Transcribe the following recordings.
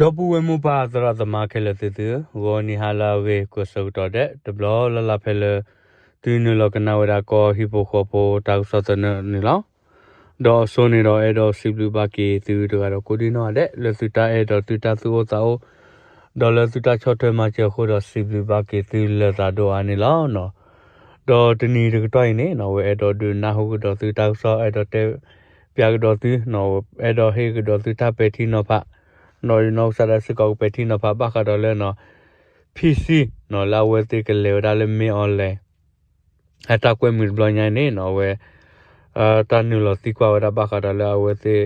ဒီပုၢ်ဝဲၢ်မိၢ်ပၢ်သရၣ်သမါခဲလၢာ်သ့ၣ်သုဧၢ, ဂီၤနံၤဟါလၢအဂ့ၤ ကိးဆၢကတီၢ်ဒဲး တဘျီလၢ်လၢ်ဖဲလၢ သုနုာ်လီၤကနၣ်ဝဲဒၣ်ကီၢ်ဟံၣ်ဖိဃီဖိတၢ်ကစီၣ်သနၢၣ်န့ၣ်လီၤ. ဒီးအစိန့ၣ်ဒီးအဲၣ်ဒိးစံးဘျုးဘၣ်က့ၤသုတဂၤဒီးကိးဒံနီၢ်ဂၤဒဲး လၢသုတၢ်အဲၣ်ဒိးသုတၢ်သူၣ်အိၣ်သးအိၣ် ဒီးလၢသုတၢ်ဆီၣ်ထွဲမၤစၢၤအဃိဒီး စံးဘျုးဘၣ်က့ၤသုလၢာ်သးဒိၣ်အါန့ၣ်လီၤ. ဒီးတနံၤတကတီၢ်အံၤန့ၣ် အဝဲအဲၣ်ဒိးဒုးနၢ်ဟူကဒီးသုတၢ်ကစီၣ် အဲၣ်ဒိးတဲပၠးကဒီးသု အဲၣ်ဒိးဟ့ၣ်ကဒီးသုတၢ်ပဲာ်ထံနီၤဖး ဒီးယနီၢ်ကစၢ်ဒၣ်စ့ၢ်ကီးကပဲာ်ထံနီၤဖးဘၣ်ဃးဒီးလၢ ဖံစံ လၢအဝဲသ့ၣ်ကလဲၤဝဲဒၣ်လၢမ့ၢ်အီၤလဲၣ် အတၢ်ကွဲမုာ်တဘျီညါအံၤန့ၣ် အဝဲ တၢ်နုာ်လီၤသံကွၢ်ဝဲဒၣ်ဘၣ်ဃးဒီးလၢအဝဲသ့ၣ်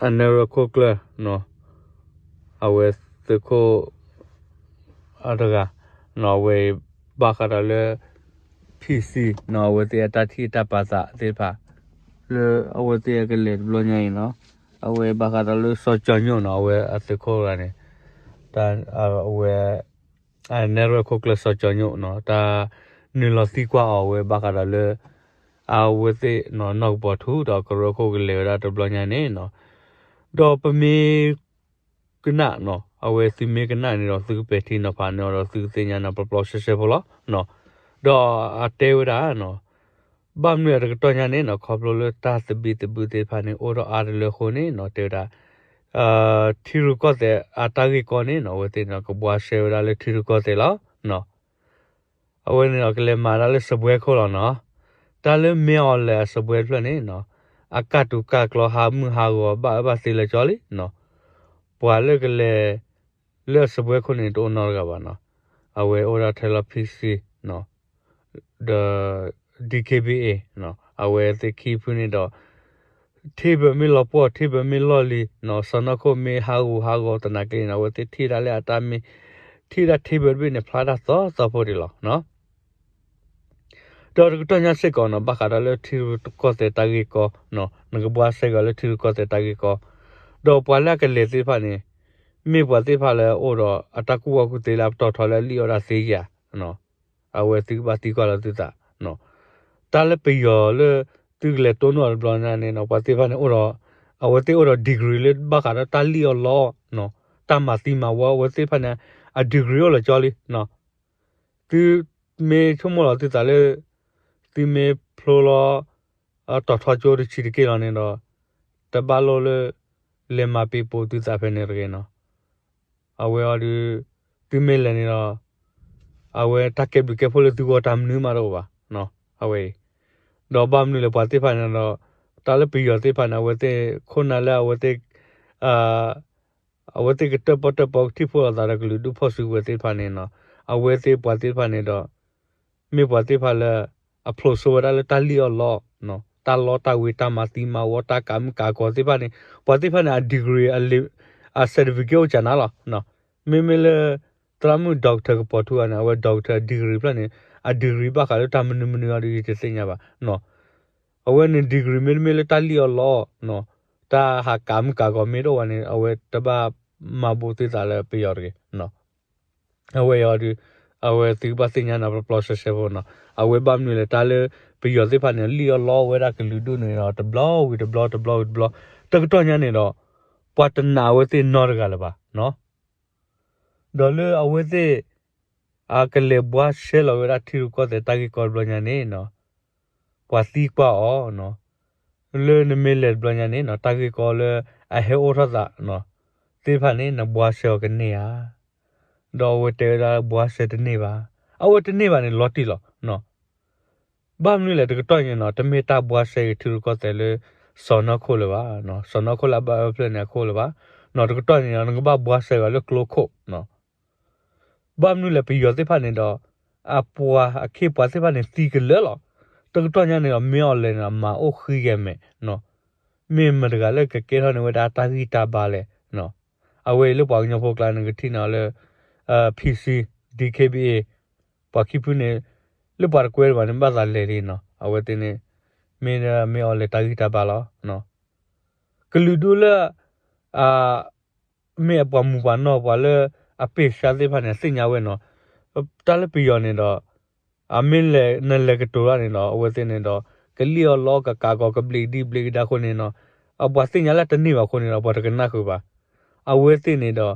အနဲၣ်ရွဲၣ်ခိၣ်ကျၢၢ် အဝဲသုးခိၣ် အတဂၤ အဝဲအံၤ ဘၣ်ဃးဒီးလၢ ဖံစံ အဝဲသ့ၣ်အတၢ်ထံၣ်အတၢ်ပာ်သးသ့ၣ်တဖၣ် လၢအဝဲသ့ၣ်အကလဲၤတဘျီညါအံၤနီၤ အဝဲဘၣ်ဃးဒီးလၢစီၤကၠီၤညိၣ်နီၤ အဝဲအသုးခိၣ်တဂၤန့ၣ် အဝဲ အနဲၣ်ရွဲၣ်ခိၣ်ကျၢၢ်စီၤကၠီၤညိၣ်နီၤ တၢ်နုာ်လီၤသံကွၢ်အီၤဝဲဘၣ်ဃးဒီးလၢ အဝဲသ့ၣ်နီၢ်ကပီၤထူဒီးကရၢခိၣ်ကလဲၤဝဲဒၣ်တဘျီညါန့ၣ်နီၤ ဒီးပမ့ၢ် ကနၣ်နီၤ အဝဲသုမ့ၢ်ကနၣ်န့ၣ်ဒီး သုကပဲာ်ထံနီၤဖးန့ၢ်အီၤဒီး သုကသ့ၣ်ညါန့ၣ်ပျီပျီဆှဲဆှဲဖိလီၤ. ဒီးအတဲဝဲဒၣ်နီၤ ဘၣ်မနုၤအတကတီၢ်ညါန့ၣ်နီၤ ခီဖျိလၢတၢ်သဘံၣ်သဘုၣ်သ့ၣ်တဖၣ်န့ၣ် အိၣ်ထီၣ်အါတလၢအဃိန့ၣ်နီၤ တဲဝဲဒၣ် ထံရူၢ်ကီၢ်သဲးအတၢ်ဂ့ၢ်ကီန့ၣ်နီၤ အဝဲသ့ၣ်န့ၣ်ဒီး ကဘှါရှဲဝဲဒၣ်လၢထံရူၢ်ကီၢ်သဲးလီၤ. အဝဲန့ၣ်ဒီးကလဲၤမၤဒၣ်လၢစပွဲခိၣ်လီၤနီၤ. တၢ်လၢမ့ၢ်အီၤလဲၣ်အစပွဲတဖျၢၣ်န့ၣ်နီၤ အကၢ်တူၤကၢ်ကျီဟးမုၢ်ဟးဂီၤဘၣ်အၢဘၣ်သီလၢာ်ကၠီလံနီၤ. ပှၤလၢကလဲၤ လၢအစပွဲခိၣ်န့ၣ် တအိၣ်နီတဂၤဘၣ်နီၤ. အဝဲအိၣ်ဒၣ်ထဲလီၤ ဖံစံ ဒီး DKBA အဝဲသ့ၣ်ခံဖုန့ၣ်ဒီး ထံၣ်ဘၢမ့ၢ်လီၤပှီၢ် ထံၣ်ဘၢမ့ၢ်လီၢ်လံၤနီၤ စီၤနီၢ်ခိၣ်မ့ၢ်ဟးဂူာ်ဟးဂီၤသနာ်က့န့ၣ် အဝဲသ့ၣ်ထံၣ်ဒၣ်လၢအတၢ်မ့ၢ် ထံၣ်ဒၣ်ထံၣ်ဘၢတဘ့ၣ်န့ၣ် ဖျါတၢ်သီသီဖိဒံးလီၤ. ဒီးတကတီၢ်ညါစ့ၢ်ကီးနီၤ ဘၣ်ဃးဒီးလၢထံရူၢ်ကီၢ်သဲးတၢ်ဂ့ၢ်ကီ နကဘှါရှဲကီးလၢထံရူၢ်ကီၢ်သဲးတၢ်ဂ့ၢ်ကီ ဒီးပှၤလၢအကလဲၤသ့ၣ်တဖၣ်န့ၣ် မ့ၢ်ပှၤသ့ၣ်တဖၣ်လၢအိၣ်ဒီးအတၢ်ကူၣ်ဘၣ်ကူၣ်သ့လၢအပတီၢ်ထီလၢအလံၣ်အီၣ်တၢ်သ့ဧါ အဝဲသုကဘၣ်သံကွၢ်လီၤသုသး တၢ်လၢပယီၤလၢ သုကလဲၤတိၢ်နီၣ်အီၤတဘျီညါန့ၣ်နီၤ ပှၤသ့ၣ်တဖၣ်န့ၣ်အိၣ်ဒီး အဝဲသ့ၣ်အိၣ်ဒီး degree လၢဘၣ်ဃးဒီးတၢ်လံၣ်အီၣ်လီအီၣ် တၢ်မၤသံမၤဝီ အဝဲသ့ၣ်တဖၣ်န့ၣ် အ degree အိၣ်လၢာ်ကၠီလံ သုမ့ၢ်ဆိကမိၣ်လီၤသုသးလၢ သုမ့ၢ်ဖျိလီၤ တီၤထီကၠိတဆံးတက့ၢ်လီၤန့ၣ်ဒီး တဘၣ်လိၣ်လၢ လဲၤမၤပ့ၤပိာ်သုသးဖဲန့ၣ်တဂ့ၤနီၤ. အဝဲအီၤဒုး သုမ့ၢ်လဲၤန့ၣ်ဒီး အဝဲတၢ်ကဲဘျုးကဲဖှိၣ်လၢသုဂီၢ်တၢ်မနုၤမးတအိၣ်ဘၣ် အဝဲအံၤ ဒီးဘၣ်မနုၤလဲၣ်ပှၤသ့ၣ်တဖၣ်န့ၣ်ဒီး တၢ်လၢပယီၤသ့ၣ်တဖၣ်န့ၣ် အဝဲသ့ၣ်ခိၣ်နၢ်လၢအဝဲသ့ၣ် အဝဲသ့ၣ်ကတၢၣ်ပီၣ်တၢၣ်ပီကထံၣ်ဖိလိာ်သးဒီးကလုာ်ဒူၣ်ဖီၣ်စုကဝဲၤသ့ၣ်တဖၣ်န့ၣ်နီၤ အဝဲသ့ၣ်ပှၤသ့ၣ်တဖၣ်န့ၣ်ဒီး မ့ၢ်ပှၤသ့ၣ်တဖၣ်လၢ အဖျိးစိဝဲဒၣ်လၢတၢ်လံၣ်အီၣ်လီအီၣ် တၢ်လီတၢ်ဝ့ၤတၢ်မၤသံမၤဝီတၢ်ကးမုၢ်ကးဂီၤသ့ၣ်တဖၣ်န့ၣ် ပှၤသ့ၣ်တဖၣ်န့ၣ် အ degree အ certificate အိၣ်ကနၤလီၤ. မ့မ့ၢ်လၢ သရၣ်မုၣ် doctor ကပီၤထူအန့ၣ် အဝဲ doctor degree ဖျၢၣ်န့ၣ် အ degree ဘၣ်ဃးလၢတၢ်မနုၤမနုၤအီၤဒီးယတသ့ၣ်ညါဘၣ် အဝဲန့ၣ် degree မ့တမ့ၢ်လၢတၢ်လံၣ်အီၣ်လီအီၣ် တၢ်ဟးကးမုၢ်ကးဂီၤမ့ၢ်တအိၣ်ဘၣ်န့ၣ် အဝဲတဘၣ်မၤဘူးသုသးလၢပယီၤတဂ့ၤ အဝဲအံၤဒုး အဝဲသုကဘၣ်သ့ၣ်ညါန့ၣ်ပျီပျီဆှဲဆှဲဖိနီၤ အဝဲဘၣ်မနုၤလဲၣ်တၢ်လၢ ပယီၤသ့ၣ်တဖၣ်န့ၣ် လံၣ်အီၣ်လီအီၣ်ဝဲဒၣ်ကလုာ်ဒူၣ်န့ၣ်ဒီး တဘျီဝံၤတဘျီ တဘျီဝံၤတဘျီ တကတီၢ်ညါန့ၣ်ဒီး ပှၤတနာ်အဝဲသ့ၣ်နီတဂၤလၢၤဘၣ် ဒီးလၢအဝဲသ့ၣ် အကလဲၤဘှါရှဲလီၤဝဲဒၣ်ထံရူၢ်ကီၢ်သဲးတၢ်ဂ့ၢ်ကီတဘျီညါန့ၣ်နီၤ ပှၤသံကွၢ်အီၤနီၤ လၢနမ့ၢ်လဲၤတဘျီညါန့ၣ်နီၤ တၢ်ဂ့ၢ်ကီလၢအဟဲအိၣ်ထီၣ်သးနီၤ သ့ၣ်တဖၣ်န့ၣ် နဘှါရှဲအီၤကန့ၢ်ဧါ ဒီးအဝဲတဲဝဲဒၣ်ဘှါရှဲတန့ၢ်ဘၣ် အဝဲတန့ၢ်ဘၣ်န့ၣ်လီၤတံၢ်လီၤနီၤ ဘၣ်မနုၤလဲၣ်တကတီၢ်ညါနီၤ တမ့ၢ်တၢ်ဘှါရှဲက့ၤထံရူၢ်ကီၢ်သဲးလၢ စီၤနီၢ်ခိၣ်လၢၤဘၣ် စီၤနီၢ်ခိၣ်လၢအဘၣ်အၢဖျၢၣ်န့ၣ်အခိၣ်လၢၤဘၣ် နီၤ တကတီၢ်ညါနီၤ နကဘၣ်ဘှါရှဲဂၤလၢကျိခိၣ်နီၤ ဘၣ်မနုၤလဲၣ်ပယီၤသ့ၣ်တဖၣ်န့ၣ်ဒီး အပှၤအခ့အပှၤသ့ၣ်တဖၣ်န့ၣ်သံကလၢာ်လီၤ တကတီၢ်ညါန့ၣ်ဒီး မ့ၢ်အီၤလဲၣ်န့ၣ် အမၤအိၣ်ဃံဂဲၤမဲာ်နီၤ မ့ၢ်မတၤတဂၤလၢကကဲထီၣ်န့ၢ်ဝဲဒၣ်တၢ်ဂံၢ်တၢ်ဘါလဲၣ်နီၤ အဝဲအံၤလၢပှၤကညီဖိကျါန့ၣ် ကထံၣ်န့ၢ်အီၤလၢ ဖံစံ DKBA ပှၤခံဖုန့ၣ် လၢပှၤတကွဲတဘၣ်န့ၣ် ဘၣ်သးလဲၤလံနီၤ အဝဲသ့ၣ်န့ၣ် မ့ၢ် မ့ၢ်အီၤလဲၣ်တၢ်ဂံၢ်တၢ်ဘါလီၤ ကလုာ်ဒူၣ်လၢ မ့ၢ်အပှၤမူးပှၤနီၢ်ပှၤလၢအပ့ၢ်စါသ့ၣ်တဖၣ်န့ၣ် သ့ၣ်ညါဝဲနီၤ တၢ်လၢပယီၤန့ၣ်ဒီး အမ့ၢ်လဲၤနလဲၤကတိၤတၢ်န့ၣ်ဒီး အဝဲသ့ၣ်န့ၣ်ဒီး ကလံၣ်အီၣ်လီအီၣ်ကကးကီးကဘျံးကဒံဘျံးကဒါအဃိန့ၣ်နီၤ အပှၤသ့ၣ်ညါလၢတန့ၢ်ဘၣ်အဃိန့ၣ်ဒီး ပှၤတကနၣ်ဃုာ်ဘၣ် အဝဲသ့ၣ်န့ၣ်ဒီး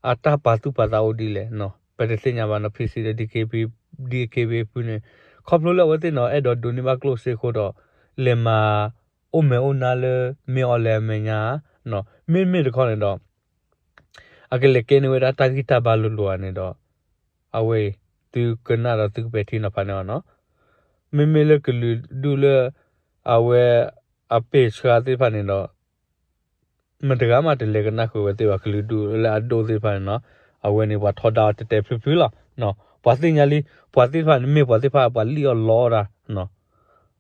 အတၢ်ပာ်သူၣ်ပာ်သးအိၣ်ဒ်လဲၣ်နီၤ ပတသ့ၣ်ညါဘၣ်နီၤ ဖံစံဒီး ဒီက့ဘ့ဖုန့ၣ် ခီဖျိလၢအဝဲသ့ၣ်နီၤ အဲၣ်ဒိးဒိးန့ၢ်ဘၣ်ကျိၣ်စ့အဃိဒီး လဲၤမၤအိၣ်မဲာ်အိၣ်နါလၢ မ့ၢ်အီၤလဲၣ်အမဲာ်ညါ မ့မ့ၢ်တခီန့ၣ်ဒီး အကလဲၤကဲန့ၢ်ဝဲဒၣ်တၢ်ဂံၢ်တၢ်ဘါလိၤလိၤဧါန့ၣ်ဒီး အဝဲအံၤ သုကနၣ်ဒီးသုကပဲာ်ထံနီၤဖးန့ၢ်အီၤနီၤ. မ့မ့ၢ်လၢကလုာ်ဒူၣ်လၢ အဝဲ အပ့ၢ်ဆှါသ့ၣ်တဖၣ်န့ၣ်ဒီး မတဂၤမးတလဲၤကနၣ်ဃုာ်ဝဲသ့ၣ်ဘၣ် ကလုာ်ဒူၣ်လၢအဒိၣ်သ့ၣ်တဖၣ်န့ၣ်နီၤ. အဝဲန့ၣ်ပှၤထီဒါအီၤတဲာ်တဲာ်ဖျုးဖျုးလီၤ. ပှၤသ့ၣ်ညါလံ ပှၤသ့ၣ်တဖၣ်န့ၣ်မ့ၢ်ပှၤသ့ၣ်တဖၣ် ပှၤလံၣ်အီၣ်လီအီၣ်တၢ်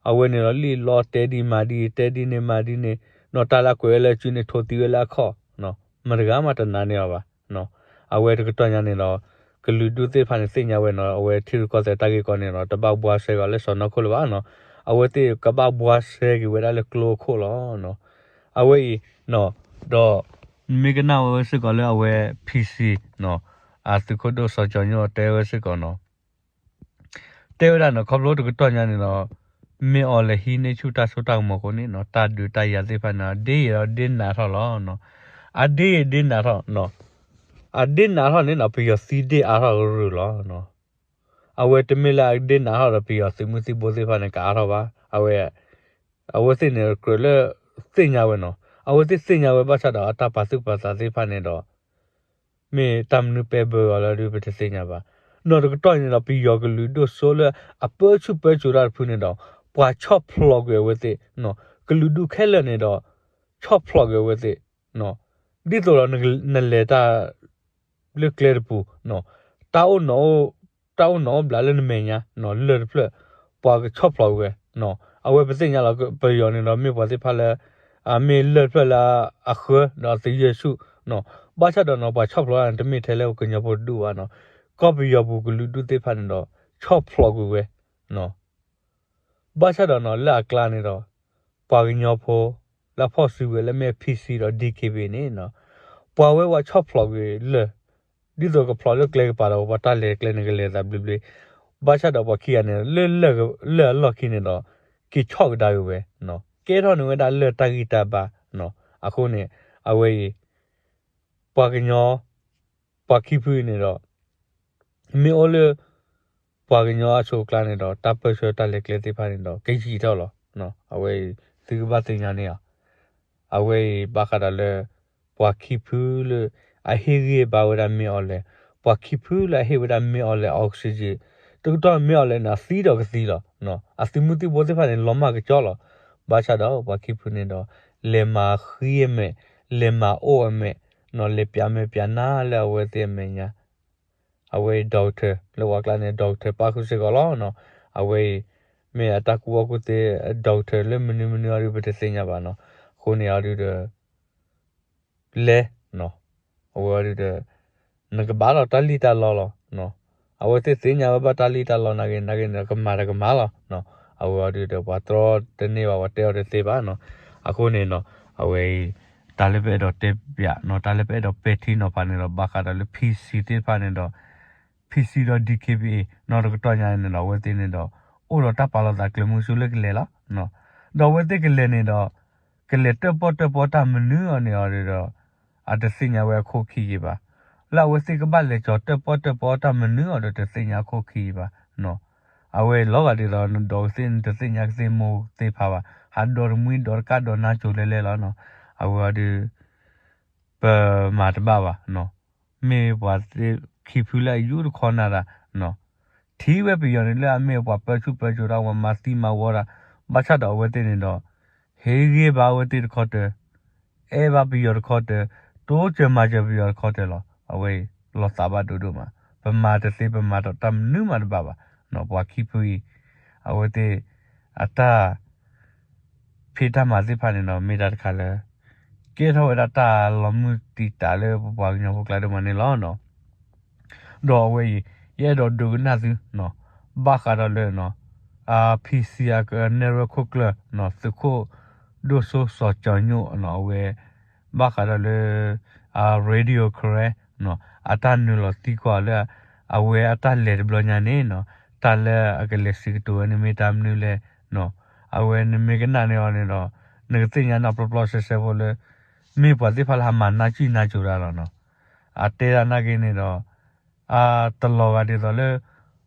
အဝဲန့ၣ်ဒီးလံၣ်လီတဲဒ်မၤဒ် တဲဒ်န့ၣ်မၤဒ်န့ၣ် နီၢ်တၢ်လၢအကွဲးဝဲလၢစုန့ၣ်ထိးသံဝဲလၢအခီၣ် မတဂၤမးတနာ်န့ၢ်အီၤဘၣ်. အဝဲတကတီၢ်ညါန့ၣ်ဒီး ကလုာ်ဒူၣ်သ့ၣ်တဖၣ်န့ၣ် သ့ၣ်ညါဝဲနီၤ အဝဲထံရူၢ်ကီၢ်သဲးတၢ်ဂ့ၢ်ကီန့ၣ်ဒီး တဘၣ်ဘှါဆှဲကီးလၢစီၢ်နီၤခိၣ်လၢၤဘၣ်နီၤ. အဝဲသ့ၣ်ကဘၣ်ဘှါဆှဲက့ၤဝဲဒၣ်လၢကျိအခိၣ်လီၤ. အဝဲအံၤ ဒီး မ့ၢ်ကနၣ်ဝဲစ့ၢ်ကီးလၢအဝဲ ဖံစံ အသုးခိၣ်ဒိၣ်စီၤကၠီၤညိၣ်တဲဝဲစ့ၢ်ကီးနီၤ တဲဝဲဒၣ်နီၤ ခီဖျိတကတီၢ်ညါန့ၣ်ဒီး မ့ၢ်အီၤလဲၤဟံးန့ၢ်ဆူၣ်တၢ်စိတၢ်ကမီၤအဃိန့ၣ်နီၤ တၢ်ဒုးတၢ်ယၤသ့ၣ်တဖၣ်န့ၣ် ဒ့ၣ်ယဲဒီးဒ့ၣ်နးထီၣ်လီၤ. အဒ့ၣ်ယဲဒ့ၣ်နးထီၣ် အဒ့ၣ်နးထီၣ်န့ၣ်နီၤ ပယီၤသံဒ့ၣ်အါထီၣ်ကရူၢ်လီၤ. အဝဲတမ့ၢ်လၢအဒ့ၣ်နးထီၣ်ဒီး ပယီၤသုးမုၢ်သံၣ်ဘိသ့ၣ်တဖၣ်န့ၣ် ကအါထီၣ်ဘၣ်. အဝဲ အဝဲသ့ၣ်န့ၣ်ကြၢးလၢ သ့ၣ်ညါဝဲနီၤ အဝဲသ့ၣ်သ့ၣ်ညါဝဲဘၣ်ဆၣ်ဒီး အတၢ်ပာ်သူၣ်ပာ်သးသ့ၣ်တဖၣ်န့ၣ်ဒီး မ့ၢ်တၢ်မနုၤပဲဘၢအီၤလၢဒုးပတသ့ၣ်ညါဘၣ်. နီၢ်တကတီၢ်န့ၣ်ဒီး ပယီၤကလုာ်ဒိၣ်စိလၢအပၢဆူၣ်ပၢစိးတၢ်တဖုန့ၣ်ဒီး ပှၤဆီၣ်ဖျိးကွံာ်အဝဲသ့ၣ် ကလုာ်ဒူၣ်ခဲလၢာ်န့ၣ်ဒီး ဆီၣ်ဖျိးကွံာ်အဝဲသ့ၣ် ဒ်သိးဒီးနလဲၤတၢ် လၢကျဲတပူၤ တၢ်အိၣ်နီၢ် တၢ်အိၣ်နီၢ်အိၣ်ဘျးလၢနမဲာ်ညါ လၢၢ်တဖျၢၣ် ပှၤကဆီၣ်ဖျိးကွံာ်ဝဲ အဝဲပသ့ၣ်ညါလီၤ ပယီၤန့ၣ်ဒီး မ့ၢ်ပှၤသ့ၣ်တဖၣ်လၢ အမ့ၢ်လၢၢ်တဖျၢၣ်လၢအဃၢ ဒီးသယဲၢ်ဆူၣ် ဘၣ်ဆၣ်ဒီးနီၤ ပှၤဆီၣ်ဖျိးတၢ်န့ၣ် တမ့ၢ်ထဲလၢကညီဖိတဒူၣ်ဘၣ်နီၤ ကီၢ်ပယီၤပူၤကလုာ်ဒူၣ်သ့ၣ်တဖၣ်န့ၣ်ဒီး ဆီၣ်ဖျိးကွံာ်ဝဲ ဘၣ်ဆၣ်ဒီးနီၤ လၢအကျါန့ၣ်ဒီး ပှၤကညီဖိ လၢအဖီၣ်စုကဝဲၤလၢမ့ၢ် ဖံစံ ဒီး ဒံခ့ဘ့န့ၣ်နီၤ ပှၤဝဲပှၤဆီၣ်ဖျိးကွံာ်လၢၢ် ဒ်သိးကဖျိးလၢကျဲကပၤဒီး ပှၤတၢ်လဲၤကျဲန့ၣ်ကလဲၤသးဘျ့ဘျ့ ဘၣ်ဆၣ်ဒီးပှၤခံဂၤန့ၣ် လၢလၢၢ်အလီၢ်ခံန့ၣ်ဒီး က့ၤဆီၣ်ကဒါက့ၤဝဲ ကဲထီၣ်န့ၢ်ဝဲဒၣ်လၢၢ်တၢ်ဂံၢ်တၢ်ဘါ အဃိန့ၣ် အဝဲအံၤ ပှၤကညီ ပှၤခံဖုအံၤန့ၣ်ဒီး မ့ၢ်အိၣ်လၢ ပှၤကညီအဆိအကျါန့ၣ်ဒီး တၢ်ပၢဆှၢတၢ်လဲၤကျဲသ့ၣ်တဖၣ်န့ၣ်ဒီး ကယံာ်ထီၣ်လီၤ. အဝဲအံၤ သုကဘၣ်သ့ၣ်ညါန့ၢ်အီၤ အဝဲအံၤဘၣ်ဃးဒီးလၢ ပှၤခံဖုလၢ အဟ့ၣ်ဂံၢ်ဘါဝဲဒၣ်မ့ၢ်အီၤလဲၣ်, ပှၤခံဖုလၢအဟ့ၣ်ဝဲဒၣ်မ့ၢ်အီၤလဲၣ် oxygen တကတီၢ်မ့ၢ်အီၤလဲၣ်န့ၣ် အသံဒီးကသံလီၤ. အသုးမုၢ်သံၣ်ဘိသ့ၣ်တဖၣ်န့ၣ် လီၤမၢ်ကကၠီလီၤ. ဘၣ်ဆၣ်ဒီးပှၤခံဖုန့ၣ်ဒီး လဲၤမၤဃံအမဲာ်, လဲၤမၤအိၣ်အမဲာ်, လဲၤပျးမဲာ်ပျးနါလၢအဝဲသ့ၣ်အမဲာ်ညါ အဝဲအံၤ doctor လၢပှၤကျါန့ၣ် doctor ပၣ်ဃုာ်စ့ၢ်ကီးလီၤ. အဝဲအံၤ မ့ၢ်အတၢ်ကူၣ်ဘၣ်ကူၣ်သ့ doctor လၢမနုၤမနုၤအီၤဒုး ပတသ့ၣ်ညါဘၣ်နီၤ. အဃိန့ၣ်အီၤဒုးဒီး လဲၤ အဝဲအီၤဒုးဒီး နကဘၣ်လီၤတၢ်လံၣ်တၢ်လီလီၤ. အဝဲသ့ၣ်သ့ၣ်ညါဝဲဘၣ်တၢ်လံၣ်တၢ်လီနာ်က့ နာ်က့န့ၣ် ကမၤဒီးကမၤလီၤ. အဝဲအီၤဒုးဒီး ပှၤတြီတန့ၢ်ဘၣ် ပှၤတဲအီၤတသ့ဘၣ်နီၤ. အဃိန့ၣ်နီၤ အဝဲအံၤ တၢ်လၢပအဲၣ်ဒိးတဲပၠးနီၤ တၢ်လၢပအဲၣ်ဒိးပဲာ်ထံနီၤဖးန့ၣ်ဒီး ဘၣ်ဃးဒီးလၢ ဖံစံ သ့ၣ်တဖၣ်န့ၣ်ဒီး ဖံစံ ဒီး ဒံခ့ဘ့ နီၤ တကတီၢ်ညါန့ၣ်ဒီး အဝဲသ့ၣ်န့ၣ်ဒီး အိၣ်ဒီးတၢ်ပာ်လီၤသးကျဲမုၢ်ဆူလၢကလဲၤလီၤ. ဒီးအဝဲသ့ၣ်ကလဲၤန့ၣ်ဒီး ကလဲၤတၢၣ်ပီၣ်တၢၣ်ပီတၢ်မနုၤအီၤန့ၣ်အီၤဒီး အတသ့ၣ်ညါဝဲအခိၣ်ခံယံၤဘၣ်. လၢအဝဲသ့ၣ်ကဘၣ်လဲၤကၠီၤတၢၣ်ပီၣ်တၢၣ်ပီတၢ်မနုၤအီၤဒီး တသ့ၣ်ညါအခိၣ်ခံယံၤဘၣ်. အဝဲလီၤဂာ်ဒ်သိး နဒိးကသ့ၣ် နတသ့ၣ်ညါကသ့ၣ်မိၢ်သ့ၣ်ဖးဘၣ် ဟးဒိးတမှံဒိးတကးဒိးနါစိၤလဲၤလဲၤလီၤ. အဝဲအီၤဒုး ပမၤတဘၣ်ဘၣ်. မ့ၢ်ပှၤသ့ၣ်ခံဖုလၢအယူတခီနၤတၢ် ထံၣ်ဝဲပယီၤန့ၣ်လၢအမ့ၢ်ပှၤပၢဆူၣ်ပၢစိးတၢ် ပှၤမၤသံမၤဝီတၢ် ဘၣ်ဆၣ်ဒီးအဝဲသ့ၣ်န့ၣ်ဒီး ဟ့ၣ်ဂံၢ်ဘါအဝဲသ့ၣ်တခီတၢၤ အဲၣ်ဘၣ်ပယီၤတခီတၢၤ တိစၢၤမၤစၢၤပယီၤတခီတၢၤလီၤ. အဝဲအံၤ လီၤသးဘၣ်ဒိဒိၣ်မး ပမၤတသ့ ပမၤတၢ်မနုၤမးတဘၣ်ဘၣ်. ပှၤခံဖုအံၤ အဝဲသ့ၣ် အတၢ် ဖံးတၢ်မၤသ့ၣ်တဖၣ်န့ၣ်ဒီး မ့ၢ်တၢ်တခါလၢ ကဲထီၣ်ဝဲဒၣ်တၢ်လီၤမုၢ်တံာ်တာ်လၢပပှၤကညီဖိကျါဒိၣ်မးန့ၣ်လီၤ. ဒီးအဝဲအံၤ ယအဲၣ်ဒိးဒုးကနၣ်သု ဘၣ်ဃးဒီးလၢ ဖံစံ အကနဲၣ်ရွဲၣ်ခိၣ်ကျၢၢ် သုးခိၣ်ဒိၣ်စိစီၤကၠီၤညိၣ် အဝဲ ဘၣ်ဃးဒီးလၢ Radio Karen အတၢ်နုာ်လီၤသံကွၢ်လၢ အဝဲအတၢ်လဲၤတဘျီညါန့ၣ် တၢ်လၢအကလဲၤစံးကတိၤဝဲန့ၣ်မ့ၢ်တၢ်မနုၤလဲၣ်. အဝဲနမ့ၢ်ကနၣ်န့ၢ်အီၤန့ၣ်ဒီး နကသ့ၣ်ညါနီၢ်ပျီပျီဆှဲဆှဲဖိလၢ မ့ၢ်ပှၤသ့ၣ်တဖၣ်လၢအမၤနးစံၣ်နးစိၤတၢ်လီၤနီၤ. အတဲဒၣ်နာ်က့န့ၣ်ဒီး တလီၤဂာ်ဒ်သိးလၢ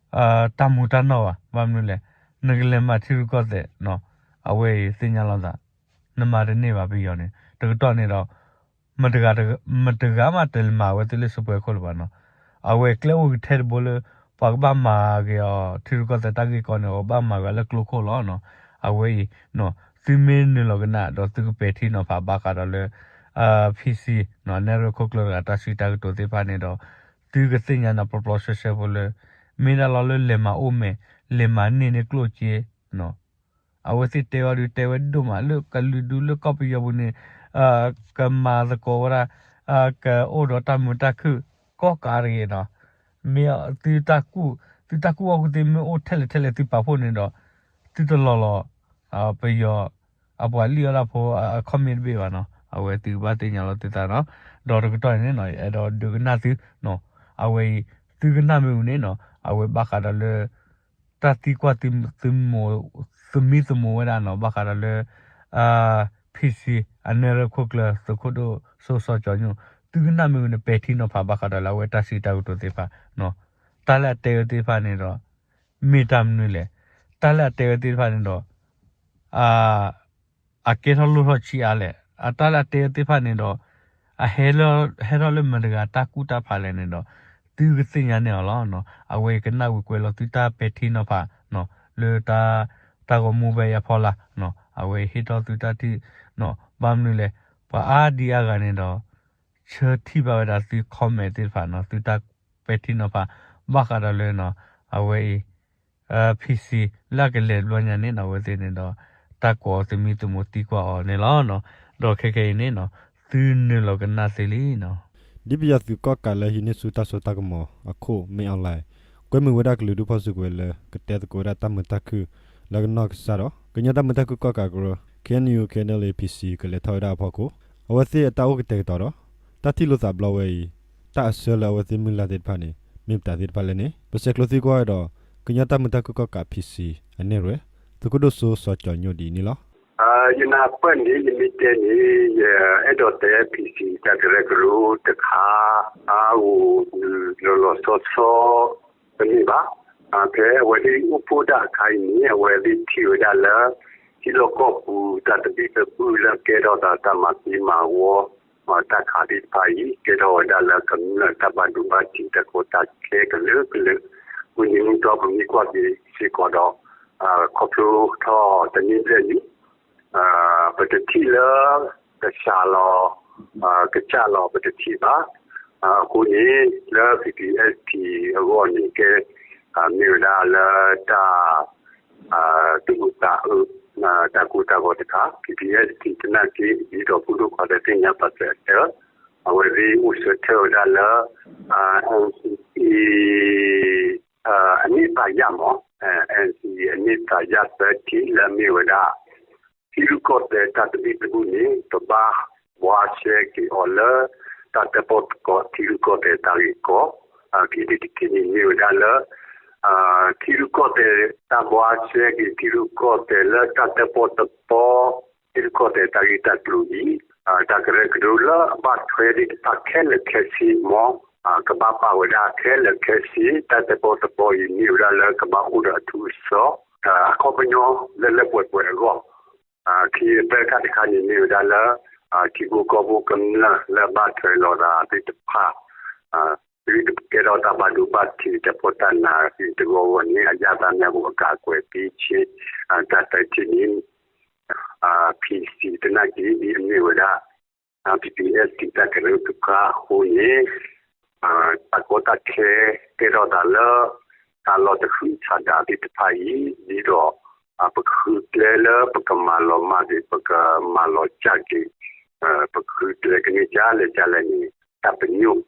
တၢ်မူၤတၢ်နီၢ်ဘၣ်. ဘၣ်မနုၤလဲၣ်, နကလဲၤမၤထံရူၢ်ကီၢ်သဲးနီၤ, အဝဲအံၤသ့ၣ်ညါလိာ်သး, နမၤတန့ၢ်ဘၣ်ပယီၤန့ၣ် တကတီၢ်န့ၣ်ဒီး မတဂၤမးတလဲၤမၤအဝဲသ့ၣ်လၢ စပွဲခိၣ် လၢၤဘၣ်နီၤ. အဝဲကျဲအိၣ်ကထဲတဘိလၢ ပှၤကဘၣ်မၤက့ၤအီၤ ထံရူၢ်ကီၢ်သဲးတၢ်ဂ့ၢ်ကီန့ၣ် ပှၤကဘၣ်မၤက့ၤလၢကျိခိၣ်လီၤနီၤ. အဝဲအံၤ သုမ့ၢ်နုာ်လီၤကနၣ်ဒီးသုကပဲာ်ထံနီၤဖးဘၣ်ဃးဒီးလၢ PC နီၤ နဲၣ်ရွဲၣ်ခိၣ်ကျၢၢ်တဂၤတၢ်စံးတၢ်ကတိၤသ့ၣ်တဖၣ်န့ၣ်ဒီး သုကသ့ၣ်ညါန့ၣ် ပျီပျီဆှဲဆှဲဖိလၢ မ့ၢ်ဒၣ်လီၤလၢလဲၤမၤအိၣ်မဲာ် လဲၤမၤန့ၢ်န့ၢ်ကျိၣ်စ့ အဝဲသ့ၣ်တဲဝဲဒုး တဲဝဲဒိၣ်မးလၢကလုာ်ဒူၣ်လၢကီၢ်ပယီၤပူၤန့ၣ် ကမၤသကိးဝဲဒၣ် ကအိၣ်ဒီးတၢ်မုာ်တၢ်ခုၣ် ကိးကးတဂ့ၤနီၤ. မ့ၢ်သုတၢ်ကူၣ်, သုတၢ်ကူၣ်ဘၣ်ကူၣ်သ့မ့ၢ်အိၣ်ထဲလဲၣ်ထဲလဲၣ်သုပာ်ဖှိၣ်န့ၣ်ဒီး သုတလီၤလီၤ ပယီၤ အပှၤလံၣ်အီၣ်တၢ်ဖိအခီၣ်မ့ၣ်တဘ့ၣ်ဘၣ်နီၤ. အဝဲသုကဘၣ်သ့ၣ်ညါလီၤသုသးနီၤ. ဒီးတကတီၢ်န့ၣ်နီၤ အဲၣ်ဒိးဒုးကနၣ်သုနီၤ. အဝဲအံၤ သုကနၣ်မ့ၢ်ဝံၤန့ၣ်နီၤ အဝဲဘၣ်ဃးဒီးလၢ တၢ်သံကွၢ် သမံသမိးဝဲဒၣ်နီၤ ဘၣ်ဃးဒီးလၢ PC အနဲၣ်ရွဲၣ်ခိၣ်ကျၢၢ် သုးခိၣ်ဒိၣ်စိစီၤကၠီၤညိၣ် သုကနၣ်မ့ၢ်ဝံၤန့ၣ် ပဲာ်ထံနီၤဖးဘၣ်ဃးဒီးလၢအဝဲတၢ်စံးတၢ်ကတိၤသ့ၣ်တဖၣ်နီၤ. တၢ်လၢအတဲဝဲသ့ၣ်တဖၣ်န့ၣ်ဒီး မ့ၢ်တၢ်မနုၤလဲၣ်. တၢ်လၢအတဲဝဲသ့ၣ်တဖၣ်န့ၣ်ဒီး အကဲထီၣ်လိၣ်ထီၣ်ဆံးအါလဲၣ်. အတၢ်လၢအတဲဝဲသ့ၣ်တဖၣ်န့ၣ်ဒီး အဟဲ ဟဲထီၣ်လၢမတၤတဂၤတၢ်ကူၣ်တၢ်ဖးလဲၣ်န့ၣ်ဒီး သုကသ့ၣ်ညါန့ၢ်အီၤလီၤ. အဝဲကနၣ်ဝံၤကွဲးလီၤသုတၢ်ပဲာ်ထံနီၤဖး လၢ တၢ်ဂီၤမူဘၣ်ယၤဖီလာ် အဝဲဟ့ၣ်ထီၣ်သုတၢ်ထံၣ် ဘၣ်မနုၤလဲၣ်. ပှၤအါဒံအါဂၤန့ၣ်ဒီး ဆၢထံၣ်ဘၣ်ဝဲဒၣ်သု comment သ့ၣ်တဖၣ်နီၤ သုတၢ်ပဲာ်ထံနီၤဖး ဘၣ်ဃးဒီးလၢ အဝဲအံၤ PC လၢအကလဲၤတဘျီညါန့ၣ်နီၤ အဝဲသ့ၣ်န့ၣ်ဒီး တၢ်ကိးသမံသမိးသံကွၢ်အီၤန့ၣ်လီၤ. ဒီးခဲခဲအံၤန့ၣ်နီၤ သုနုာ်လီၤကနၣ်သ့လံနီၤ. ဒ်ပယီၤသုးကီၣ်ကးလၢဟံးန့ၢ်ဆူၣ်တၢ်စိတၢ်ကမီၤအခိၣ် မင်းအောင်လှိုင် ကွဲမုာ်ဝဲဒၣ်ကလုာ်ဒူၣ်ဖီၣ်စုကဝဲၤလၢ ကတဲသကိးဝဲဒၣ်တၢ်မုာ်တၢ်ခုၣ်လၢကနီၢ်ကစၢ်ဒီး ကညီတၢ်မုာ်တၢ်ခုၣ်ကီၣ်ကးကရၢ KNU KNLA PC ကလဲၤထီၣ်ဝဲဒၣ်အဖီခိၣ် အဝဲသ့ၣ်အတၢ်အိၣ်ကတဲာ်ကတီၤဒီး တၢ်ထံၣ်လိာ်သးဘျီဝဲအံၤ တၢ်အဆၢလၢအဝဲသ့ၣ်မုၢ်လၢ်သ့ၣ်တဖၣ်န့ၣ် မ့ၢ်မတၤသ့ၣ်တဖၣ်လဲၣ်န့ၣ် ပဆဲးကျိးသံကွၢ်ဝဲဒီး ကညီတၢ်မုာ်တၢ်ခုၣ်ကီၣ်ကး PC အနဲၣ်ရွဲၣ် သုးခိၣ်ဒိၣ်စိစီၤကၠီၤညိၣ်ဒ်အံၤန့ၣ်လီၤ. ယနၢ်ပၢၢ်န့ၣ် ယမ့ၢ်တဲန့ၣ် ယအဲၣ်ဒိးတဲ PC တၢ်ကရၢကရိတခါ အဂီၢ်လီၤလီၤဆီဆီ တမ့ၢ်ဘၣ်. ဖဲအဝဲသ့ၣ်အိၣ်ဖှိၣ်တၢ်အခါအံၤန့ၣ် အဝဲသ့ၣ်ထံၣ်ဝဲဒၣ်လၢ ထံလီၢ်ကီၢ်ပူၤ တၢ်သဘံၣ်သဘုၣ်လၢကဲထီၣ်သးတၢ်မၤသံမၤဝီ တၢ်ခးသ့ၣ်တဖၣ်အံၤ ကဲထီၣ်ဝဲဒၣ်လၢကမျၢၢ်တၢ်ဘၣ်ဒိဘၣ်ထံး တၢ်ကီတၢ်ခဲကလုာ်ကလုာ် မုၢ်နံၤမုၢ်သီပမ့ၢ်ကွၢ်က့ၤစ့ၢ်ကီးဒီး ခီဖျိထီၣ်တနံၣ်ဘျဲၣ်လံ ပတထံၣ်လၢ ကစှၤလီၤ ကစၢ်လီၤ ပတထံၣ်ဘၣ်. အဃိန့ၣ် လၢ PPST အဂီၢ်န့ၣ် ကဲ မ့ၢ်ဝဲဒၣ်လၢတၢ် သူၣ်အုးသးအုး တၢ်ကိၢ်တၢ်ဂီၤတခါ PPST သနာ်က့ ဒ်သိးဖိဒိၣ်ခွါဒီးသ့ၣ်ညါပာ်စၢၤအတၢ် အဝဲသ့ၣ်အိၣ်ဆၢထၢၣ်ဝဲဒၣ်လၢ NCA အန့ၢ်သးယၢ်မး NCA အန့ၢ်သးယၢ်သၢထံၣ်လၢမ့ၢ်ဝဲဒၣ် ထံရူၢ်ကီၢ်သဲးတၢ်သဘံၣ်သဘုၣ်န့ၣ် ပဘၣ်ဘှါရှဲက့ၤအီၤလၢ တၢ်တၢၣ်ပီၣ်သကိးထံရူၢ်ကီၢ်သဲးတၢ်ဂ့ၢ်ကီ ခံထံၣ်တထံၣ်န့ၣ်မ့ၢ်ဝဲဒၣ်လၢ ထံရူၢ်ကီၢ်သဲး တၢ်ဘှါရှဲက့ၤထံရူၢ်ကီၢ်သဲးလၢတၢ်တၢၣ်ပီၣ်သကိး ထံရူၢ်ကီၢ်သဲးတၢ်ဂ့ၢ်တၢ်ကျိၤအံၤ တၢ်ကရၢကရိလၢအဘၣ်ထွဲသ့ၣ်တဖၣ်ခဲလၢာ်ခဲဆ့မး ကဘၣ်ပာ်ဝဲဒၣ်ခဲလၢာ်ခဲဆ့ တၢ်တၢၣ်ပီၣ်သကိးအံၤမ့ၢ်ဝဲဒၣ်လၢကဘၣ်အိၣ်ဒီးအထူအစီ အခီပညီလၢလၢပှဲၤပှဲၤအဂီၢ် ခံအသၢခါတခါန့ၣ်မ့ၢ်ဝဲဒၣ်လၢ ထံဖိကီၢ်ဖိကမျၢၢ်လၢအဘၣ်ထွဲလိာ်သးသ့ၣ်တဖၣ် သုတကဲထီၣ်တၢ်ဘၣ်ဒိဘၣ်ထံးတၢ်ဖှီၣ်တၢ်နးအဂ့ၢ်တဂီၢ်ဂီၢ်န့ၣ် အရသာများကို အကာအကွယ်ပေးခြင်း တၢ်သၢထံၣ်န့ၣ် PC သနာ်က့ ဒ်အမ့ၢ်ဝဲဒၣ် PPST တၢ်ကရၢတခါအဃိန့ၣ် တၢ်ကီတၢ်ခဲကဲထီၣ်သးလၢ တၢ်လီၢ်တဃုဆးဒးသ့ၣ်တဖၣ်အံၤ ဒ်သိး ပကဃုကျဲလၢပကမၤလီၤမၢ်က့ၤ ပကမၤလီၤကၢ်က့ၤ ပကဃုကျဲကန့ၢ်ကၢ်လဲၣ်ကၢ်လဲၣ်န့ၣ် တၢ်ပညိၣ်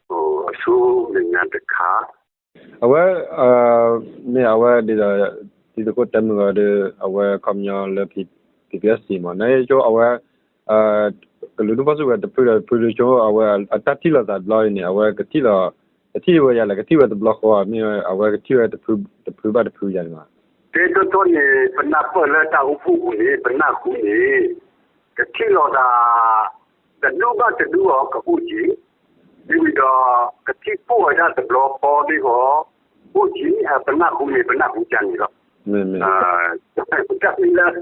အဆိကတၢၢ်တခါ အဝဲ မ့ၢ်အဝဲဒ်သိး တံၤသကိးတဲမုၢ်ဂီၤဒီး အဝဲခီပညီလၢ PPST မး နဆိအဝဲ ကလုာ်ဒူၣ်ဖီၣ်စုကဝဲၤတဖုဒီးတဖုဒီးဆိ အဝဲအတၢ်ထံၣ်လိာ်သးတဘျီအံၤန့ၣ် အဝဲကထံၣ်လီၤ ကထံၣ်ဝဲယၤလဲၣ် ကထံၣ်ဝဲတဘျီဃီ မ့ၢ်အဝဲကထံၣ်ဝဲတဖုဘၣ်တဖုယၤန့ၣ်မး တဲတီတီန့ၣ် ပနၢ်ပၢၢ်လၢတၢ်အိၣ်ဖှိၣ်ပူၤန့ၣ် ပနၢ်ဟူန့ၣ် ကထံၣ်လိာ်သး တဒူၣ်ဘၣ်တဒူၣ်အီၤကအိၣ်က့ၤ, ဒ်ဝံၤဒီး ကထံၣ်ပိၢ်ဝဲဒၣ်တဘျီဃီဒ်အီၤ အိၣ်က့ၤ, ပနၢ်ဟူန့ၣ် ပနၢ်ဟူကန့ၣ်လီၤ. တၢ်မ့ၢ်လၢ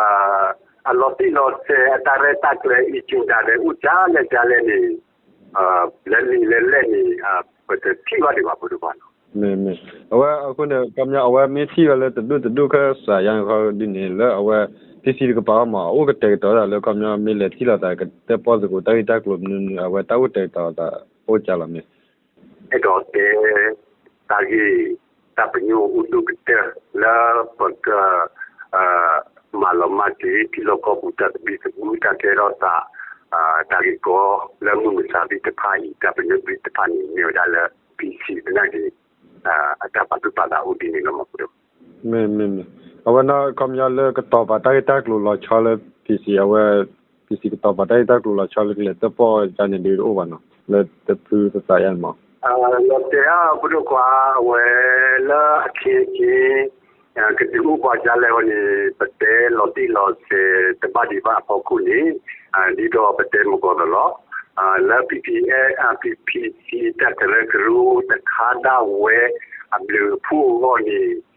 အလီၤတံၢ်လီၤဆဲး အတၢ်ရဲၣ်တၢ်ကျဲၤ အံၤကၠူဒၣ်ဒဲး အိၣ်ကလဲၣ်ကလဲၣ်န့ၣ် လၢလံာ်လဲၢ်လဲၢ်န့ၣ် ပတထံၣ်ဘၣ်ဒံးဘၣ် ဖိဒိၣ်ခွါနီၤ. မ့ၢ်မ့ၢ်, အဝဲအဃိန့ၣ် ခီပညီ အဝဲမ့ၢ်ထံၣ်ဝဲလၢတဒူၣ်တဒူၣ်ခၢၣ်စးယါန့ၣ်ခီဒ်န့ၣ် လၢအဝဲ PC တကပၤအီၤမး အအိၣ်ကတဲာ်ကတီၤဒၣ်လၢ ခီပညီ မ့ၢ်လဲၤထံၣ်လိာ်သးကတဲပီၣ်သကိး တၢ်ဂ့ၢ်တၢ်ကျိၤမနုၤမနုၤ အဝဲတၢ်အိၣ်တဲာ်ကတီၤသးအိၣ်ကလဲၣ်မ့ၢ် အဲၣ်ဒိးတဲ တၢ်ဂ့ၢ် တၢ်ပညိၣ်အိၣ်ဒိၣ်ကတၢၢ်လၢပက မၤလီၤမၢ်က့ၤ ထံလီၢ်ကီၢ်ပူၤ တၢ်သဘံၣ်သဘုၣ် တၢ်ကဲထီၣ်သး တၢ်ဂ့ၢ်ကီလၢမုၢ်မဆါသ့ၣ်တဖၣ်အံၤ တၢ်ပညိၣ်သ့ၣ်တဖၣ်န့ၣ် မ့ၢ်ဝဲဒၣ်လၢ PC သနာ်က့ အတၢ်ပာ်သူၣ်ပာ်သးအိၣ်ဒ်န့ၣ်လီၤမး ဖိဒိၣ်. မ့ၢ်မ့ၢ်မ့ၢ်, အဝဲန့ၣ် ခီပညီလၢကတီၤပာ်တၢ်ဂ့ၢ်တၢ်ကျိၤလီၤဆီလၢ PC အဝဲ PC ကတီၤပာ်တၢ်ဂ့ၢ်တၢ်ကျိၤလီၤဆီလၢကလဲၤတဲပီၣ်ကန့ၣ်ဒ်တအိၣ်ဘၣ်နီၤ လၢတဖုသးသးယါန့ၣ်မး. လီၤတဲာ်ဧါ ဖိဒိၣ်ခွါ အဝဲလၢအခ့အခ့ ကဒုးအိၣ်ပှၤဒ်လဲၣ်ဝဲန့ၣ် ပတဲလီၤတံၢ်လီၤဆဲးတဘၣ်ဒံးဘၣ်အဖီခိၣ်န့ၣ် ဒ်သိးပတဲမုၢ်ကီၢ်သးလီၤ. လၢ PPS PC တၢ်ကရၢကရိတခါဒၣ်ဝဲ အဘျုးအဖှိၣ်အဂီၢ်န့ၣ်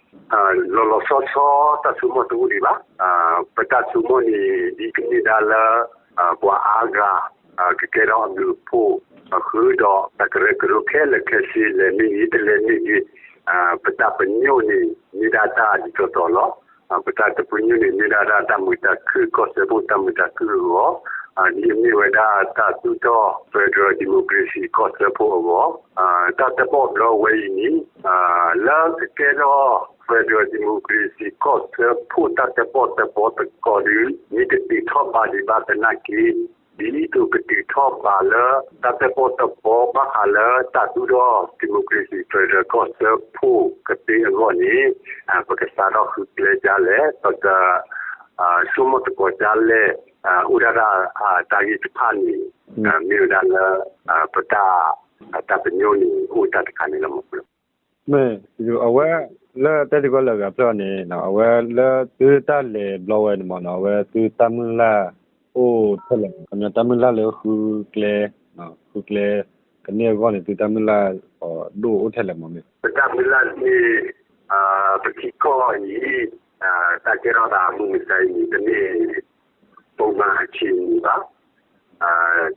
လီၤလီၤဆီဆီတၢ်ဆိကမိၣ်တအိၣ်ဒံးဘၣ်. ပတၢ်ဆိကမိၣ်န့ၣ် ဒ်ကမ့ၢ်ဒၣ်လၢ ပှၤအါဂၤ ကကဲထီၣ်အဘျုးအဖှိၣ် အဃိဒီးတၢ်ကရၢကရိခဲလၢာ်ခဲဆ့ လဲၤမ့ၢ်ဂ့ၤ တလဲၤမ့ၢ်ဂ့ၤ ပတၢ်ပညိၣ်န့ၣ် မ့ၢ်ဒၣ်တၢ်ဒ်သိးသိးလီၤ. ပတၢ်တပညိၣ်န့ၣ် မ့ၢ်ဒၣ်ဒၣ်တၢ်မုာ်တၢ်ခုၣ်ကီၢ်စၢဖှိၣ် တၢ်မုာ်တၢ်ခုၣ်အဂီၢ် ဒ်အမ့ၢ်ဝဲဒၣ်တၢ်သူၣ်ထီၣ် Federal Democracy ကီၢ်စၢဖှိၣ်အဂီၢ် တၢ်တၢၣ်ပီၣ်ဘျီဝဲအံၤန့ၣ် လၢကကဲထီၣ် Federal Democracy ကီၢ်စၢဖှိၣ် တၢ်တၢၣ်ပီၣ်တၢၣ်ပီသကိးဒီး မ့ၢ်တတုၤထီၣ်ဘးဒံးဘၣ်သနာ်က့ ဒ်သိးကတုၤထီၣ်ဘးလၢ တၢ်တၢၣ်ပီၣ်တၢၣ်ပီဘၣ်ဃးလၢတၢ်သူၣ်ထီၣ် Democracy Federal ကီၢ်စၢဖှိၣ်ကသ့အဂီၢ်န့ၣ် ပကစးထီၣ်ဃုကျဲဒ်လဲၣ် ပက ဆိကမိၣ်သကိးဒ်လဲၣ် အိၣ်ဒၣ်ဒၣ်တၢ်ဂ့ၢ်တဖၣ်န့ၣ် မ့ၢ်ဝဲဒၣ်လၢ ပတၢ် တၢ်ပညိၣ်န့ၣ် အိၣ်တၢ်တခါန့ၣ်လီၤမး. မ့ၢ် အဝဲ လၢတဲသကိးလၢအဂၤဖျၢၣ်အီၤန့ၣ် အဝဲလၢသုတၢ်လဲၤဘျီဝဲန့ၣ်မးနီၤ အဝဲသုတၢ်မုၢ်လၢ်အိၣ်ထဲလဲၣ်မး ခီပညီတၢ်မုၢ်လၢ်လၢဃုကျဲ ဃုကျဲ ကန့ၢ်အဂီၢ်န့ၣ် သုတၢ်မုၢ်လၢ်အီၤဒိၣ်အိၣ်ထဲလဲၣ်မးမ့ၢ် ပတၢ်မုၢ်လၢ်န့ၣ် ပထံကီၢ်အံၤ တၢ်ကဲထီၣ်သးမုၢ်မဆါအံၤန့ၣ် တမ့ၢ် ပုံမှန်အခြေအနေဘၣ်.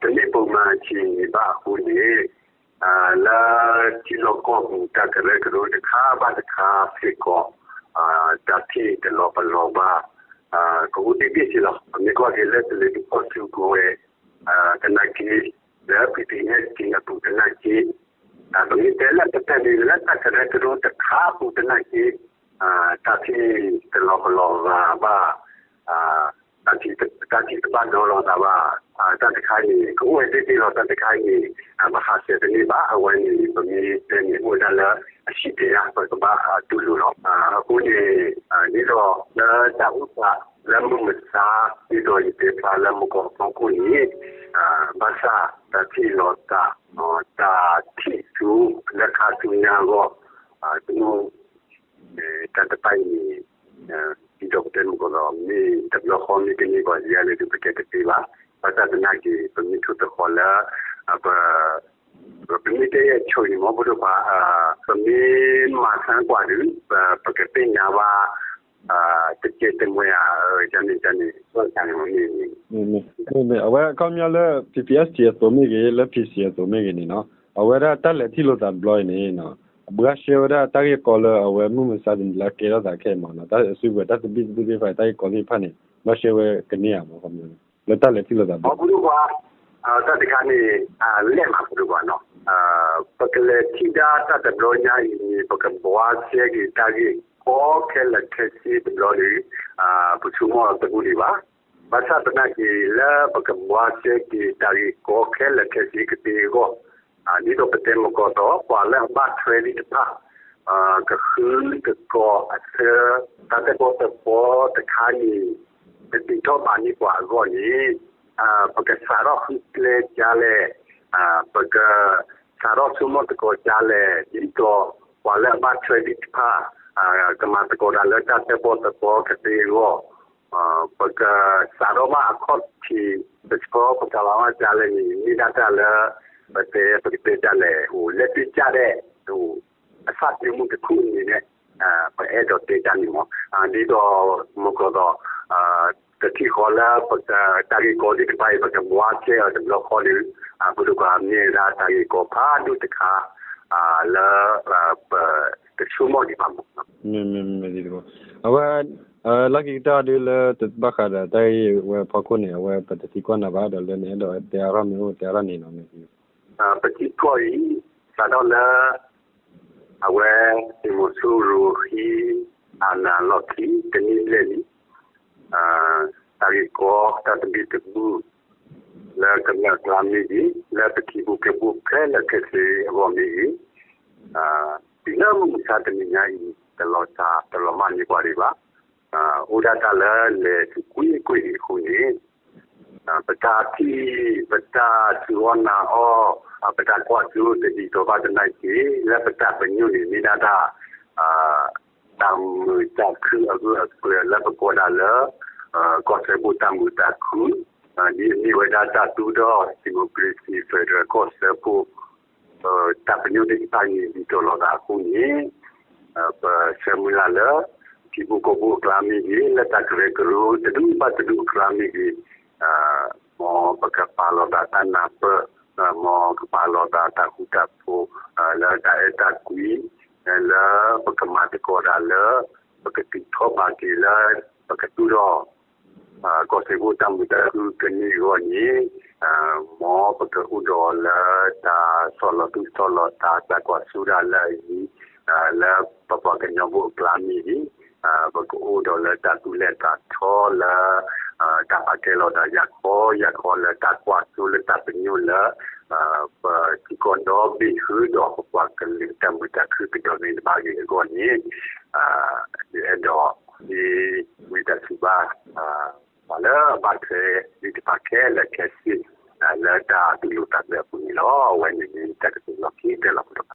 တမ့ၢ် ပုံမှန်အခြေအနေဘၣ်အဃိန့ၣ် လၢထံလီၢ်ကီၢ်ပူၤ တၢ်ကရၢကရိတခါဘၣ်တခါစ့ၢ်ကီး တၢ်ထံၣ်တလီၤပလီၤဘၣ် ကအိၣ်တ့ၢ်တ့ၢ်စ့ၢ်လီၤ. ပမ့ၢ်ကွၢ်က့ၤလၢပလဲၤဒုးဖီၣ်စုကဝဲၤ သနာ်က့ လၢ ပီၣ်ပီၣ်အဲၣ် အပူၤသနာ်က့ ပမ့ၢ်တဲလၢပတၢ်န့ၣ် လၢတၢ်ကရၢကရိတခါအပူၤသနာ်က့ တၢ်ထံၣ်တလီၤပလီၤဂာ်ဘၣ် တၢ်ထံၣ်တဘၣ်ဒီလီၤသးဘၣ် တၢ်တခါအံၤန့ၣ် ကအိၣ်ဝဲသ့ၣ်သ့ၣ်လီၤ တၢ်တခါအံၤန့ၣ် ပဟးဆှဲးတန့ၢ်ဘၣ် အဝဲန့ၣ် ပမ့ၢ်တဲန့ၣ် အိၣ်ဝဲဒၣ်လၢအဆံးတယၤ ပကဘၣ်တူၢ်လိာ်လီၤ. အဃိန့ၣ် ဒ်သိးလၢတၢ်အိၣ်သးလၢမုၢ်မဆါ ဒ်သိးယတဲဖျါလၢမုၢ်ကီၢ်ဖီခိၣ်န့ၣ် ဘၣ်ဆၣ်တၢ်ထံၣ်လိာ်သး တၢ်ထံၣ်ဆူလၢခါဆူညါအဂီၢ် တၢ်တဖၣ်အံၤန့ၣ် ဒ်သိးပတဲမုၢ်ကီၢ်ဒီး မ့ၢ်တဘျီဃီမ့ၢ်ကန့ၢ်ပှၤယၤလၢဒုးပတဲတသ့ဘၣ်. ဘၣ်ဆၣ်သနာ်က့ ပမ့ၢ်ထိၣ်သဃီၤလၢ ပ ပမ့ၢ်တဲအဆိန့ၣ် မ့ၢ်ဖိဒိၣ်ခွါ ပမ့ၢ်မၤဆၢကွၢ်ဒုး ပကသ့ၣ်ညါဘၣ် တကဲတမှဲဧါ န့ၣ်န့ၣ် မ့ၢ် အဝဲခီပညီလၢ ပီၣ်ပီၣ်အဲၣ် အသိးမ့ၢ်ဂ့ၤ လၢ ပီၣ်ပီၣ်အဲၣ် အသိးမ့ၢ်ဂ့ၤန့ၣ်နီၤ အဝဲဒၣ်တၢ်လဲၤထံၣ်လိာ်သးတဘျီအံၤန့ၣ် ဘှါရှဲဝဲဒၣ်တၢ်ဂ့ၢ်ကီလၢအဝဲမုၢ်မဆါတနံၤလၢကဲထီၣ်သးခဲအံၤမးနီၤ တၢ်စုကဝဲၤ တၢ်သဘံၣ်သဘုၣ်သ့ၣ်တဖၣ် တၢ်ဂ့ၢ်ကီသ့ၣ်တဖၣ်န့ၣ် ဘှါရှဲဝဲကန့ၢ်ဧါမး ခီပညီ လၢတၢ်လဲၤထံၣ်လိာ်သးတဘျီ တၢ်တခါန့ၣ် လဲၣ်မး ဖိဒိၣ်ခွါနီၤ ပကလဲၤထံၣ်ဒၣ်တၢ်တဘျီညါအံၤန့ၣ် ပကဘှါရှဲက့ၤတၢ်ဂ့ၢ်ကီခဲလၢာ်ခဲဆ့တဘျီဒီး ပဆိကမိၣ်တဘူၣ်ဒံးဘၣ်. ဘၣ်ဆၣ်သနာ်က့ လၢပကဘှါရှဲက့ၤတၢ်ဂ့ၢ်ကီခဲလၢာ်ခဲဆ့ကသ့အဂီၢ် ဒ်သိးပတဲမုၢ်ကီၢ်ဒီး ပှၤလၢအဘၣ်ထွဲသ့ၣ်တဖၣ် ကဃုသကိးအဆၢ တၢ်တၢၣ်ပီၣ်တၢၣ်ပီတခါန့ၣ် တတုၤထီၣ်ဘးန့ၢ်ပှၤအဂီၢ်န့ၣ် ပကစးထီၣ်ဃုကျဲဒ်လဲၣ် ပကစးထီၣ်ဆိကမိၣ်သကိးဒ်လဲၣ် ဒ်သိးပှၤလၢအဘၣ်ထွဲသ့ၣ်တဖၣ် ကမၤသကိးတၢ်လၢတၢ်တၢၣ်ပီၣ်တၢၣ်ပီကသ့အဂီၢ် ပကစးထီၣ်ဘၣ်အခီၣ်ထံး ပဆှီပကလၤဝါကျါလဲၣ်န့ၣ် မ့ၢ်ဒၣ်တၢ်လၢ ပတဲ ပကတဲဒ်လဲၣ် အိၣ်လဲၤတ့ၢ်ကၢ်ဒဲး အသးတမူတခူၣ်န့ၣ်န့ၣ် ပအဲၣ်ဒိးတဲတၢ်န့ၣ်မး ဒ်သိး မုၢ်ကီၢ်သိး တထံၣ်ဃီလၢ တၢ်ဂ့ၢ်ကီသ့ၣ်တဖၣ်အံၤ ပကဘှါကဲအီၤတဘျီဃီဒီး ပဒိၣ်ကမ့ၢ်ဒၣ်တၢ်ဂ့ၢ်ကီဖးဒိၣ်တခါ လၢ ပတဆိကမိၣ်ဒံးဘၣ်မး အဝဲ လီၢ်ခံကတၢၢ်ဒ်လၢဘၣ်ဃးဒီးတၢ်ဂ့ၢ်ဝဲအဖီခိၣ်န့ၣ် အဝဲပတသံကွၢ်နၤဘၣ်ဒီးလၢနအဲၣ်ဒိးတဲအါထီၣ်မ့ၢ်အိၣ်တဲအါထီၣ်န့ၣ်လီၤ. ပထံကီၢ်အံၤ စးထီၣ်လၢ အဝဲ သုးမီၤစိရိၤဟံး အာဏာ လီၢ်ခံ တနံၣ်ဘျဲၣ်လံ တၢ်ဂ့ၢ်ကီတၢ်သဘံၣ်သဘုၣ် လၢကမျၢၢ်အကျါမ့ၢ်ဂ့ၤ လၢပထံဖိကီၢ်ဖိခဲလၢာ်ခဲဆ့အဂီၢ်မ့ၢ်ဂ့ၤ တုၤလၢမုၢ်မဆါတနံၤညါအံၤ တလီၤစှၤတလီၤမၢ်န့ၢ်ပှၤဒံးဘၣ်. အိၣ်ဒၣ်တၢ်လၢလဲၤဆူကွ့ၢ်ကွ့ၢ်ဒံးအဃိန့ၣ် ပတၢ်ထံၣ် ပတၢ်စူၢ်အီၣ်နာ်အီၣ် ပတၢ်ကွၢ်စိတဒ်သိးဘၣ်သနာ်က့ လၢပတၢ်ပညိၣ်န့ၣ်မ့ၢ်ဒၣ်တၢ် တၢ်မုာ်တၢ်ခုၣ်အဂၢၢ်အကျၢၤလၢပကိးဒၣ်လၢ ကီၢ်စၢဖှိၣ်တၢ်မုာ်တၢ်ခုၣ် ဒ်အမ့ၢ်ဝဲဒၣ်တၢ်သူၣ်ထီၣ် democracy federal ကီၢ်စၢဖှိၣ် တၢ်ပညိၣ်သ့ၣ်တဖၣ်န့ၣ် ဒ်သိးလိာ်သးအဃိန့ၣ် ပဆၢမုၢ်လၢ်လၢ ထံဖိကီၢ်ဖိအကျါမ့ၢ်ဂ့ၤ လၢတၢ်ကရၢကရိတဒူၣ်ဘၣ်တဒူၣ်အကျါမ့ၢ်ဂ့ၤ မ်ပကပာ်လီၤသးတၢ်နၢ်ပၢၢ် မ်ကပာ်လီၤသးတၢ်ဃူတၢ်ဖိး လၢတၢ်အဲၣ်တၢ်ကွံ လၢပကမၤသကိးတၢ်လၢ ပကတုၤထီၣ်ဘၣ်က့ၤလၢ ပကသူၣ်ထီၣ် ကီၢ်စၢဖှိၣ်တၢ်မုာ်တၢ်ခုၣ်ကန့ၢ်အဂီၢ်န့ၣ် မ်ပကအိၣ်ဒီးလၢတၢ်ဆီၣ်လီၤသူၣ်ဆီၣ်လီၤသး တၢ်ကွၢ်စိတၢ်လၢအယံၤ လၢပပှၤကညီဖိအကျါမ့ၢ်ဂ့ၤ ပကအိၣ်ဒီးလၢတၢ်သူၣ်လဲၢ်သးထီလၢ တၢ်ပာ်ကဲလီၤသးယၤခီယၤခီလၢတၢ်ကွၢ်စိလၢတၢ်ပညိၣ်လၢ ပထံကီၢ်ဒီဘ့ၣ်ဃုာ်ဒီးပပှၤကလုာ်တၢ်မုာ်တၢ်ခုၣ်ကဒီးန့ၣ်တဘၣ်ဂ့ၤအဂီၢ်န့ၣ် ယအဲၣ်ဒိး ဒ်ဝံသးစူၤဘၣ် ပှၤလၢအဘၣ်ထွဲသ့ၣ်တဖၣ်ခဲလၢာ်ခဲဆ့ လၢတၢ်တူၢ်လိာ်သးလၢအပူၤန့ၣ်လီၤ. အဝဲန့ၣ်မ့ၢ်တၢ်ကတိၤလီၢ်ခံတၢၢ်လီၤပဒီး